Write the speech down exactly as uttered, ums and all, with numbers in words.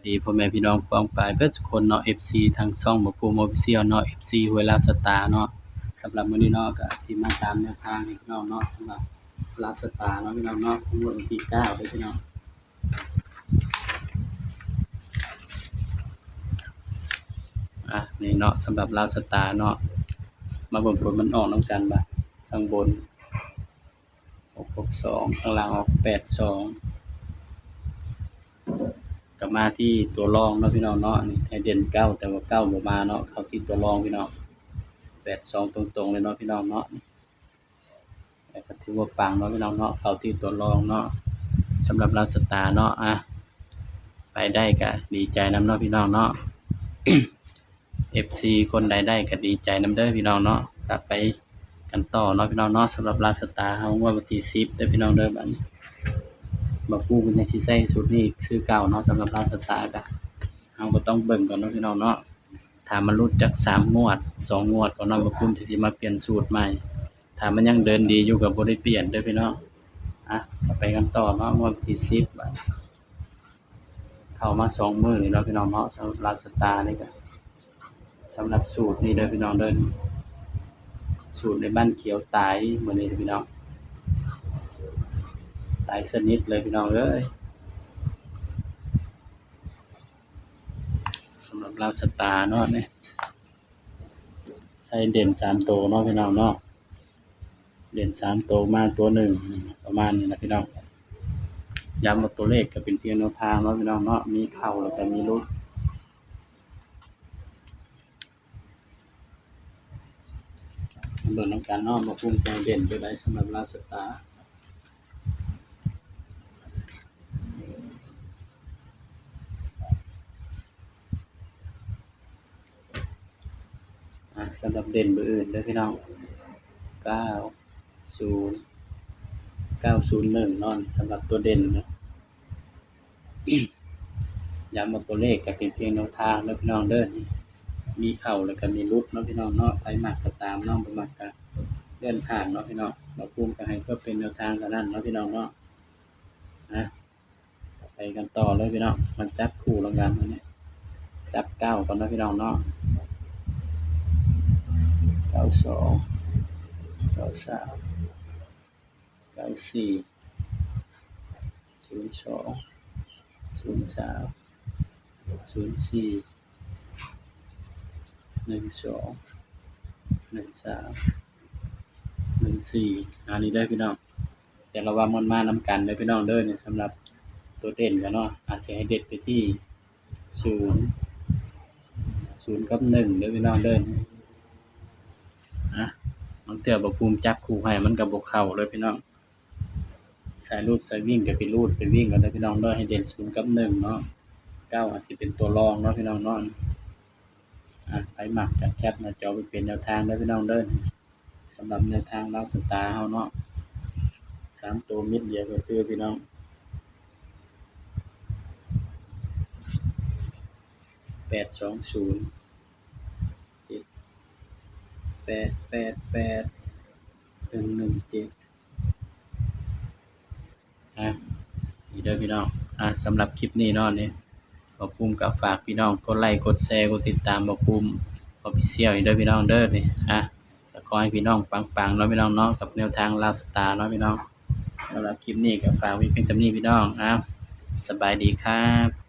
ดีพ่อแม่พี่น้องป้องปายเบิดสุคนเนาะ เอฟซี ทางช่องบ่าวภูมิ Official เนาะ เอฟซี หวยลาวสตาร์เนาะ สำหรับมื้อนี้เนาะ ก็สิมาตามแนวทางให้พี่น้องเนาะ สำหรับลาวสตาร์เนาะพี่น้องเนาะ งวดวันที่เก้าเด้อพี่น้อง อ่ะ นี่เนาะ สำหรับลาวสตาร์เนาะ มาเบิ่งผลมันออกนำกันบ่ ข้างบน หกหกสอง ข้างล่างออก แปดสอง ก็มาที่ตัวรองเนาะพี่น้องเนาะ นี่ให้เด่นเก้า แต่ว่าเก้าบ่มาเนาะ เข้าที่ตัวรองพี่น้อง แปดสอง ตรงๆเลยเนาะพี่น้องเนาะ แต่ก็ถือว่าปังเนาะพี่น้องเนาะ เข้าที่ตัวรองเนาะ สำหรับลาวสตาร์เนาะ อ่ะ ไปได้ก็ดีใจนำเนาะพี่น้องเนาะ เอฟซี คนใดได้ก็ดีใจนำเด้อพี่น้องเนาะ ก็ไปกันต่อเนาะพี่น้องเนาะ สำหรับลาวสตาร์เฮางวดวันที่สิบเด้อพี่น้องเด้อ บัดนี้บ่าวภูมิเพิ่นยังสิใช้สูตรนี้คือเก่าเนาะ สำหรับลาวสตาร์ก็ เฮาก็ต้องเบิ่งก่อนเนาะพี่น้องเนาะ ถ้ามันหลุดจักสามงวด สองงวดก่อนเนาะ บ่าวภูมิสิมาเปลี่ยนสูตรใหม่ ถ้ามันยังเดินดีอยู่ก็บ่ได้เปลี่ยนเด้อพี่น้อง อ่ะ ก็ไปกันต่อเนาะ งวดที่สิบ เข้ามาสองมื้อนี่เนาะพี่น้องเนาะ สำหรับลาวสตาร์นี่ก็ สำหรับสูตรนี้เด้อพี่น้องเด้อ สูตรในบ้านเขียวตายมื้อนี้เด้อพี่น้อง ตายสนิทเลยพี่น้องเอ้ย สำหรับลาวสตาร์เนาะ นี่ ใส่เด่นสามตัวเนาะพี่น้องเนาะ เด่นสามตัวมาตัวหนึ่ง ประมาณนี้นะพี่น้อง ย้ำว่าตัวเลขก็เป็นเพียงแนวทางเนาะพี่น้องเนาะ มีเข้าแล้วก็มีหลุด เบิ่งนำกันเนาะ บ่าวภูมิใส่เด่นตัวใดสำหรับลาวสตาร์ อ่ะ สำหรับเด่นเบอร์อื่นเด้อพี่น้อง เก้าศูนย์ เก้าศูนย์หนึ่ง เนาะ สำหรับตัวเด่นนะ ย้ำว่าตัวเลขก็เป็นเพียงแนวทางเด้อพี่น้องเด้อ มีเข้าแล้วก็มีหลุดเนาะพี่น้องเนาะ ไผมักก็ตามเนาะ บ่มักก็เลื่อนผ่านเนาะพี่น้อง บ่าวภูมิก็ให้เพื่อเป็นแนวทางเท่านั้นเนาะพี่น้องเนาะ อ่ะ ไปกันต่อเลยพี่น้อง มาจับคู่แล้วกันวันนี้ จับเก้าก่อนนะพี่น้องเนาะ เก้าสอง เก้าสาม เก้าสี่ ศูนย์สอง ศูนย์สาม ศูนย์สี่ หนึ่งสอง หนึ่งสาม หนึ่งสี่ อันนี้เด้อพี่น้อง แต่ละว่ามันมานำกันเด้อพี่น้องเด้อ นี่สำหรับตัวเด่นกันเนาะ อาจจะให้เด่นไปที่ศูนย์ ศูนย์กับหนึ่งเด้อพี่น้องเด้อ อ่ะ บางเทื่อบ่าวภูมิจับคู่ให้มันก็บ่เข้าเลยพี่น้อง สายรูดสายวิ่งก็ไปรูดไปวิ่งเอาเด้อพี่น้องเด้อ ให้เด่นศูนย์กับหนึ่งเนาะ เก้าอาจสิเป็นตัวรองเนาะพี่น้องเนาะ อ่ะ ไผมักก็แคปหน้าจอไปเป็นแนวทางเด้อพี่น้องเด้อ สำหรับแนวทางลาวสตาร์เฮาเนาะ สามตัวเม็ดเดียวก็คือพี่น้อง แปดสองศูนย์ เจ็ดแปดแปดแปด หนึ่งหนึ่งเจ็ด อ่ะ นี่เด้อพี่น้อง อ่ะ สำหรับคลิปนี้เนาะ นี่ บ่าวภูมิก็ฝากพี่น้องกดไลค์กดแชร์กดติดตามบ่าวภูมิ Official อีกเด้อพี่น้องเด้อ นี่ อ่ะ ก็ขอให้พี่น้องปังๆเนาะพี่น้องเนาะ กับแนวทางลาวสตาร์เนาะพี่น้อง สำหรับคลิปนี้ก็ฝากไว้เพียงส่ำนี้พี่น้อง อ่ะ สบายดีครับ